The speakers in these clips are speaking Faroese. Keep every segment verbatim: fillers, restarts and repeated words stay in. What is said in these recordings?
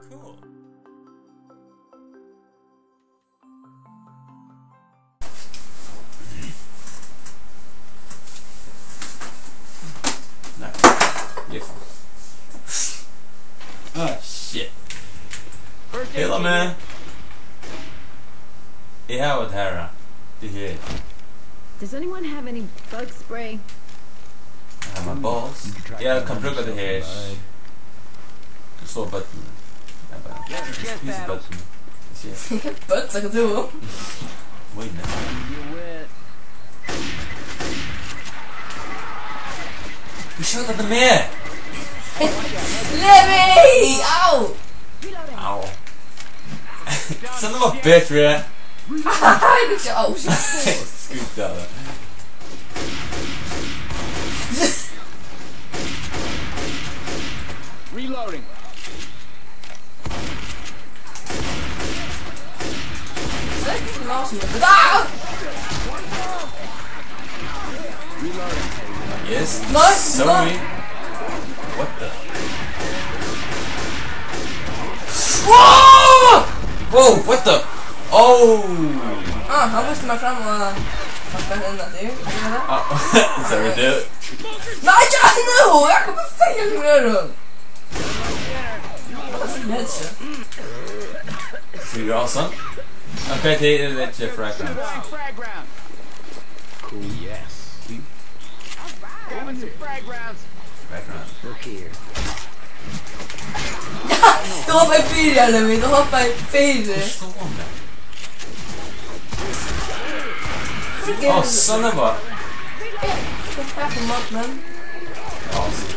Cool. Nei. Eg fann. Ah, shit. Hello, man. Eg havi eitt her. Tað her. Does anyone have any bug spray? Eg havi my balls. Eg kann brúka tað her. So, but, ja, bara, please, but, yeah. But, like, do. Wait, no. You shot at the man. Levi! Ow! Ow. Son of a bitch, man. Good job. Reloading. Second last minute. Ah! Yes. Nice. Sorry. What the? Whoa! Whoa, what the? Oh! Ah, hann vísti mær fram og fucka henni til. Ah, sorry, dude. Nei, ikki nú! Eg kom på feil humør. That's awesome. Okay, tað er ikki frag round. Cool. Yes. Grabbing some frag rounds. Frag round. Look here. Tú hoppaði fyri, Elvin, tú hoppaði fyri. Forstå meg. Forget it. Oh, son of a. What happened, Markman? Awesome.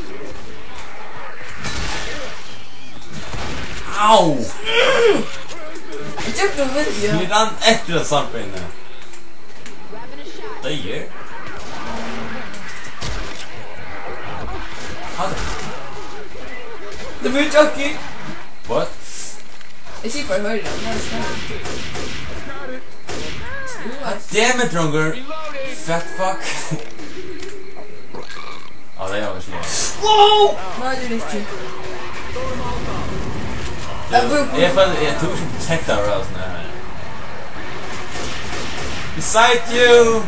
Au! Eg tók tað við, ja. Eg rann eftir at sampa inn her. Deyr? Hvat? Tað var jockey. What? Eg sigi bara, hoyr, ja. Damn it, drongur. Fat fuck. Á, tað er ikki nóg. Wow! Nei, tað er ikki. Eg føli, eg tók ikki protect av røðum her. Beside you!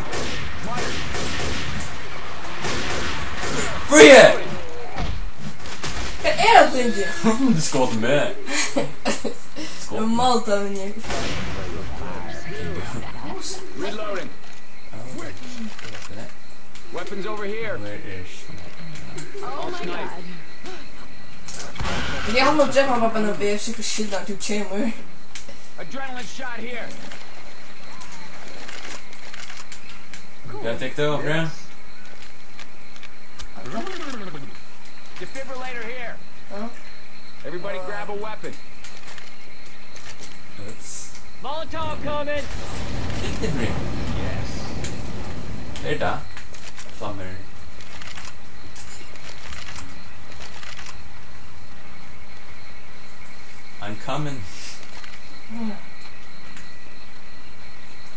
Free it! Hvat er tað, Tingi? Tú skot meg. Skot. Eg máldi av, men eg Reloading. Weapons over here. Where is Oh my god. Eg havi nú drept hann, pappa, nú ber eg sikkurt skyldan, tú kemur. Adrenaline shot here. Gotta take the over here. Defibrillator here. Huh? Everybody grab a weapon. Oops. Molotov coming! Hit the ring. Yes. Er tað? Flammur. I'm coming.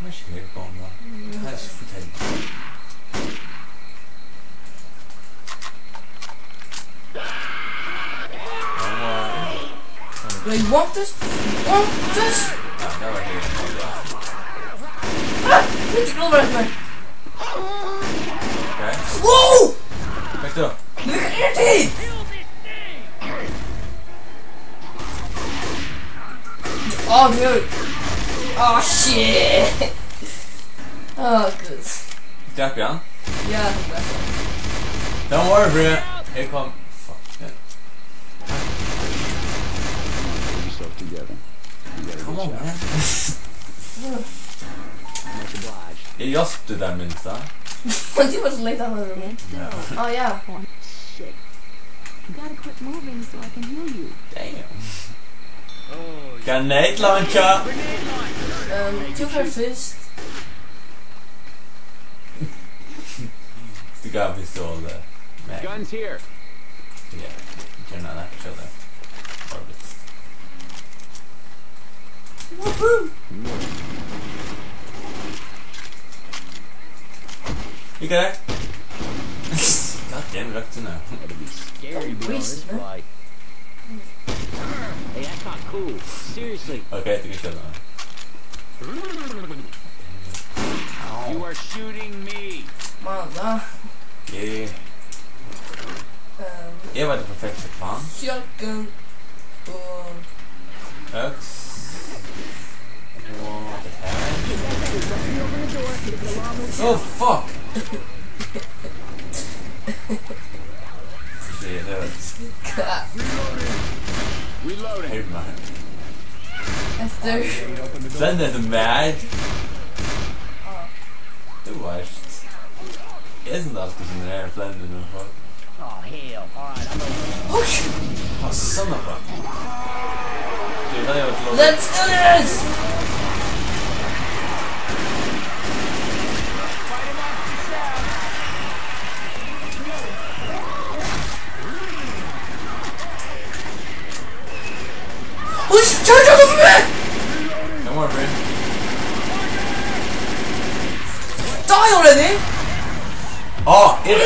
Vær so god, gomla. Tað er so fortelling. They want this? Want this? Ja, tað var tað. Ah! Hvat er tað? Okay. Wow! Fekk tú? Nú er tað! Á, nú. Á, shit! Á, gud. Drap eg hann? Ja, tú drap hann. Don't worry, Brian. Eg kom. Fuck, yeah. Pull yourself together. You gotta reach out. Come on, man. Much obliged. Eg hjálpti tær, minst, ha? Tú var so langt frá meg. Ja. Á, ja. Shit. You gotta quit moving so I can heal you. Damn. Grenade launcher. Ehm, tú fert fyrst. Tú gavst pistol, eh, man. Guns here. Ja, grenade, kjør det. Orbit. Woohoo! You got it? God damn it, up to now. That'd be scary, bro. This flight. Hey, Not cool. Seriously. Okay, I think I should. You are shooting me. Mother. Yeah. Um, Eg var det perfekte plan. Shotgun og øks. Og det her. Oh, fuck! Shit, det var... Hva? Hey, man. Efter. Send det til meg. Á. Tú veitst. Eg sum altíð sum er blendin við fólk. Oh, hell. All right, I'm gonna... Push! Oh, son of a... Dude, that was low. Let's do this! Who's charging over me? Come on, Bryn. Die already! Oh, it...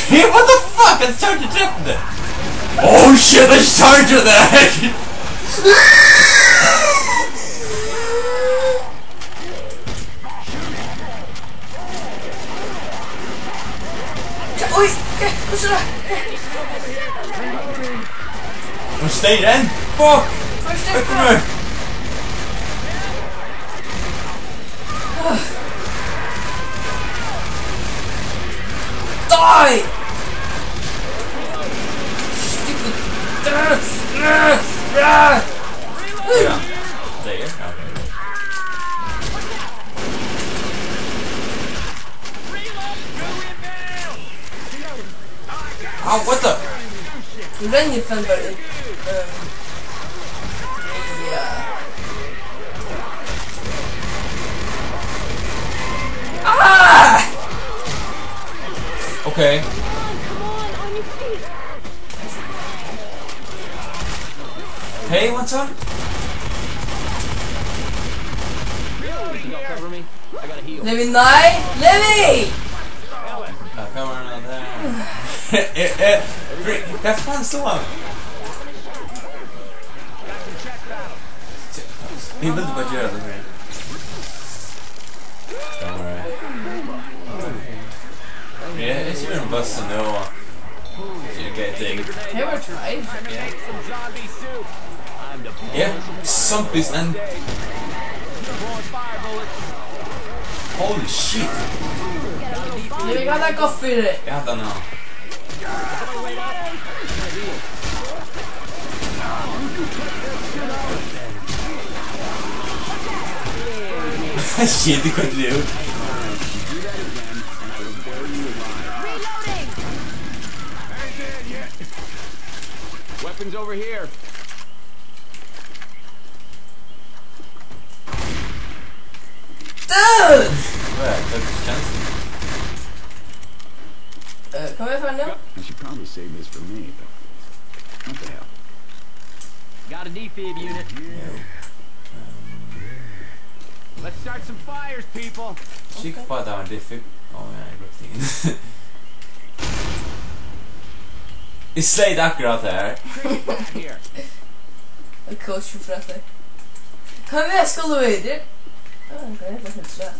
Hey, what the fuck? It's charging Jeff there. Oh shit, it's charging there. Oj, eh, hur så? Hon stayed in. Fuck! Hon stayed in. Die! Stupid. Yeah. There. Okay. Ow, what the? Renn í fem bare. Ehm, ja. Ah! Okay. Hey, what's up? Levi, nei! Levi! Ah, come on, out there. Eh, eh, hvat faen stóð hann? Eg vildi bara gera tað fyri. Don't worry. Yeah, it's your bus to know. Hey, we're trying. Yeah. Yeah, zombies and... Holy shit. Levi, hvat er gott fyri? Ja, den er. Shit, det kunne det jo. Reloading! Weapons over here. Dude! Hvad er det, du skal? Øh, kom jeg fra nu? You should probably save this for me, but what the hell? Got a defib unit. Yeah. Let's start some fires, people. Kig på, der var en defib. Åh, ja, jeg brugte en. Eg segði akkurát tað her. Hvat er tað fyri tað? Hvat er tað fyri tað?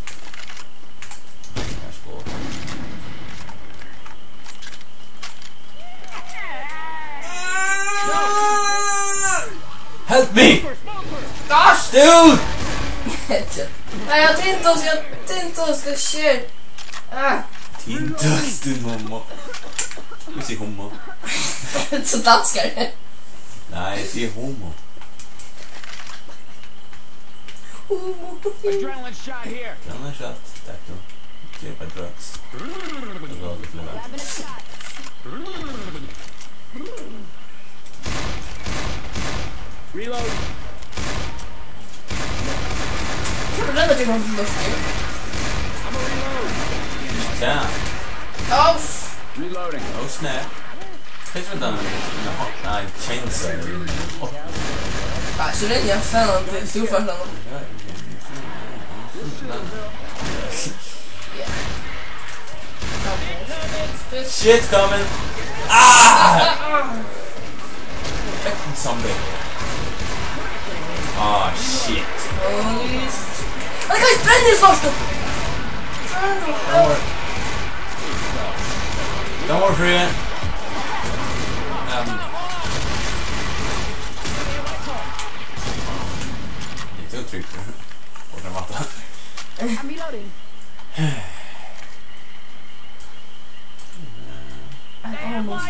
Help me! Gosh, dude! Nei, eg har tinta, eg har tinta, hvat skjer? Ah. Tinta, din mamma. Hon sigur homma. So danskari. Nei, sigur homo. Homo. Adrenaline shot here. Adrenaline shot. Takk, tú. Get my drugs. That's all I can feel. Reload. Hvør er det, der kommer til å... Ja. Åh. Reloading. Oh, snap. Hva er det, den? Nei, chainsaw. Nei, så det er i hvert fall, det er stor forskjell. Ja, ja. Ja. Shit coming. Ah! Fucking zombie. Ah, shit. Holy s-, like, I spend this last. Don't worry. Don't worry for it. Um, it's so tricky. What am I? I'm reloading.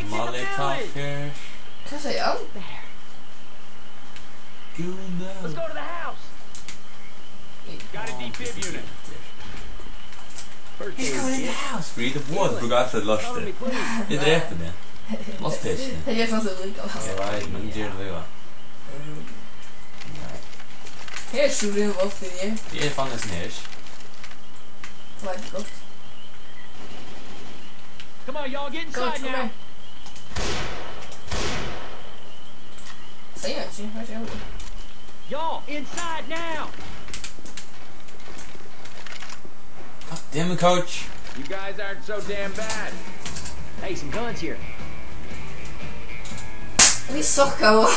Molly Tucker. Hvat segði hann? Gud, nei. Let's go to the house. Got a defib unit. He's going in the house. Read the board. Brúka alt eitt lost. Eg drepi meg. Lost test. Tað er so líka. Eg veit, men ger tað, ja. Nei. Her er so revet opp í her. Eg fann ein sånn her. Veit gott. Come on, y'all, get inside now. Kom her. Segði hann ikki? Hvat er hann? Y'all, inside now. God damn it, coach. You guys aren't so damn bad. Hey, some guns here. Vit sukka.